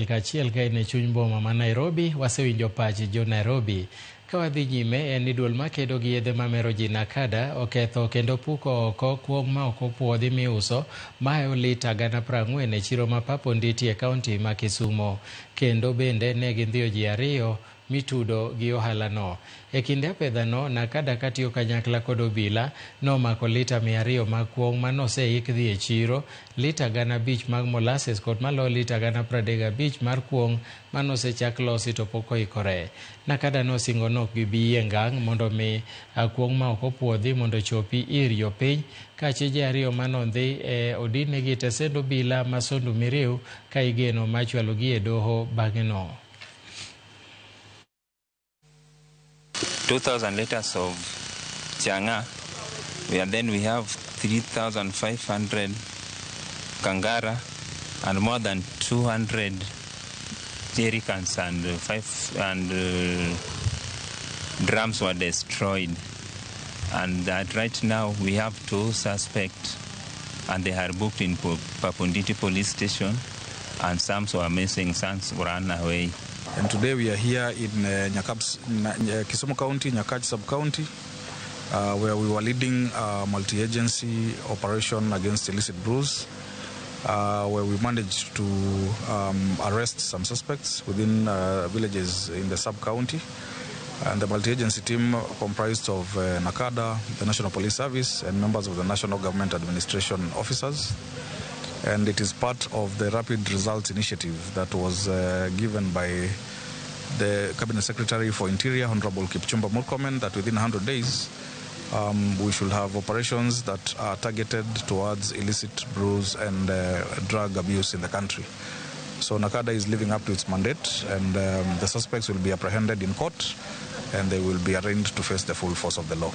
Kachiel ka en e chuny boma ma Nairobi, wasewinjo pach jo Nairobi. Ka wadhi nyime en ni duol makedo gi yedhe mamero ji NACADA oketho kendo puko oko kuong' ma ok opuodhi miuso mahewo lita 40,000 e chiro ma Pap Onditi e kaunti ma Kisumo. Kendo bende ne gindhiyo ji ariyo mitudo gi ohalano. E kinde apedhano, NACADA katiyo kanyakla kod obila nomako lita 200 mag kuong' manoseik dhi e chiro, lita 5,000 mag molasses kod maloyo lita 35,000 mar kuong' manosechak losi to pok oikore. NACADA nosingo ni ok gibi yie ngang' mondo mi kuong' ma ok opuodhi mondo ochopi ir jopiny ka achije ariyo manondhi e odinegi e tesend obila ma Sondu Miriu ka igeno ma chwalogi e doho bang'e no. 2,000 liters of changa, and then we have 3,500 kangara and more than 200 jerrycans and five and drums were destroyed. And that right now we have two suspects and they are booked in Paponditi police station, and some were missing, some ran away. And today we are here in Kisumu County, Nyakach sub-county, where we were leading a multi-agency operation against illicit brews, where we managed to arrest some suspects within villages in the sub-county. And the multi-agency team comprised of NACADA, the National Police Service, and members of the National Government Administration officers. And it is part of the Rapid Results Initiative that was given by the Cabinet Secretary for Interior, Honorable Kipchumba Murkomen, that within 100 days we should have operations that are targeted towards illicit brews and drug abuse in the country. So NACADA is living up to its mandate, and the suspects will be apprehended in court and they will be arraigned to face the full force of the law.